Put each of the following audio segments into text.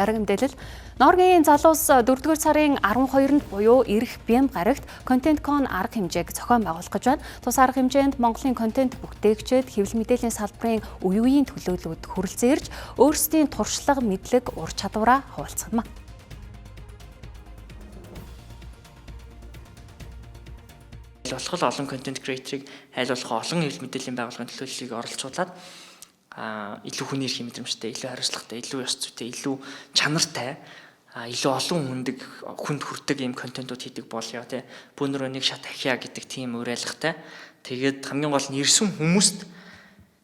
Дараагийн мэдээлэл Нооргийн залуус 4-р сарын 12-нд буюу ирэх бямба гарагт ContentCon арга хэмжээг зохион байгуулах гэж байна. Тус арга хэмжээнд Монголын контент бүтээгчид хэвлэл мэдээллийн салбарын үе үеийн төлөөлөлүүд хүрэлцэн ирж өөрсдийн туршлага, мэдлэг, ур чадвараа хуваалцах юм. Аль болох олон контент креаторыг, аль болох олон хэвлэл мэдээллийн байгууллагын төлөөллийг оролцуулаад илүү хүний эрхийн мэдрэмжтэй, илүү хариуцлагатай, илүү ёс зүйтэй, илүү чанартай, илүү олон хүндэг хүнд хүрдэг ийм контентууд хийдэг болёо тий. Бүүнөрөө нэг шат ахиа гэдэг тийм уриалгатай. Тэгээд хамгийн гол нь ирсэн хүмүүст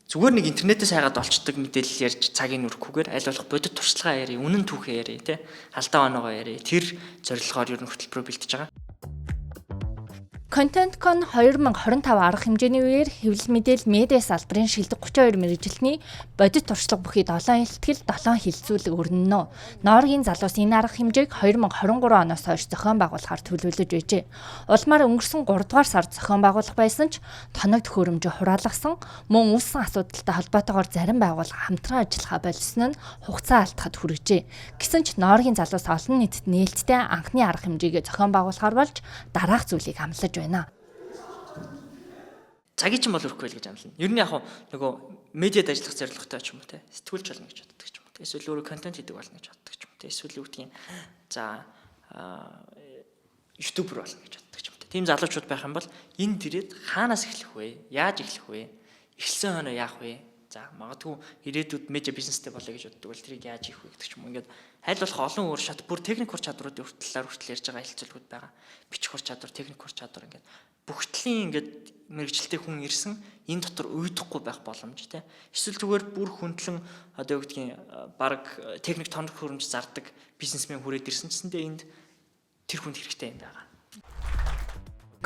зүгээр нэг интернетээс хайгаад олчдаг мэдээлэл ярьж цагийг нүрэхгүйгээр аль болох бодит туршлагаа ярий, үнэн түүхээ ярий тий. Алдаа оноогоо ярий. Тэр зорилгоор ер нь хөтөлбөрөө бэлтэж байгаа. ContentCon 2025 арга хэмжээний үеэр хэвлэл мэдээлэл медиа салбарын шилдэг 32 мэргэжилтний бодит туршлага бүхий 7 илтгэл 7 хилцүүлэг өрнөнө. Нооргийн залуус энэ арга хэмжээг 2023 оноос хойш зохион байгуулахаар төлөвлөж байжээ. Улмаар өнгөрсөн 3 дугаар сард зохион байгуулах байсан ч тоног төхөөрөмжөө хураалгасан, мөн үүссэн асуудалтай холбоотойгоор зарим байгууллага хамтран ажиллахаа болсон нь хугацаа алдахад хүргэжээ. Гэсэн ч Нооргийн залуус олон нийтэд нээлттэй анхны арга хэмжээгээ зохион байгуулахаар болж дараах зүйлийг амлаж байна. Цагийн чинь бол өрөхгүй л гэж амлана. Ер нь яг нөгөө медиад ажиллах зорилготой ч юм уу те, сэтгүүлч болно гэж боддог ч юм уу. Эсвэл өөрөө контент хийдэг болно гэж боддог ч юм уу те. Эсвэл юу гэдгийг за ютубер болно гэж боддог ч юм уу. Тийм залуучууд байх юм бол энэ дээрээ хаанаас эхлэх вэ? Яаж эхлэх вэ? Эхэлсэн хойноо яах вэ? За магадгүй ирээдүйд медиа бизнестэй болъё гэж боддог бол тэрийг яаж хийх вэ гэдэг ч юм уу. Ингээд аль болох олон өөр шат бүр техник ур чадруудын талаар хүртэл ярьж байгаа хэлцүүлгүүд байгаа. Бичих ур чадвар, техник ур чадвар ингээд бүх төрлийн ингээд мэргэжилтэй хүн ирсэн энэ дотор уйдахгүй байх боломж те. Эсвэл зүгээр бүр хүндлэн одоо юу гэдгийг баг техник тоног хөрөмж зардаг бизнесмен хүрээд ирсэн чсэндээ энд тэр хүнд хэрэгтэй юм байгаа.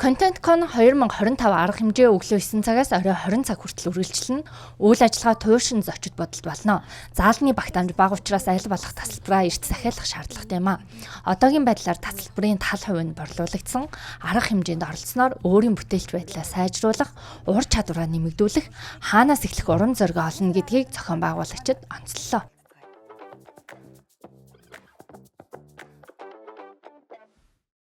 ContentCon 2025 арга хэмжээ өглөө 9 цагаас орой 20 цаг хүртэл үргэлжлэнэ. Үйл ажиллагаа туйшин зочид бодолд болно. Заалны багтаамж бага учраас аль болох тасалбараа эрт захиалах шаардлагатай юм а. Одоогийн байдлаар тасалбарын тал хувь нь борлуулагдсан. Арга хэмжээнд оролцсноор өөрийн бүтээлч байдлаа сайжруулах, ур чадвараа нэмэгдүүлэх, хаанаас эхлэх урам зориг олно гэдгийг зохион байгуулагчид онцлолоо.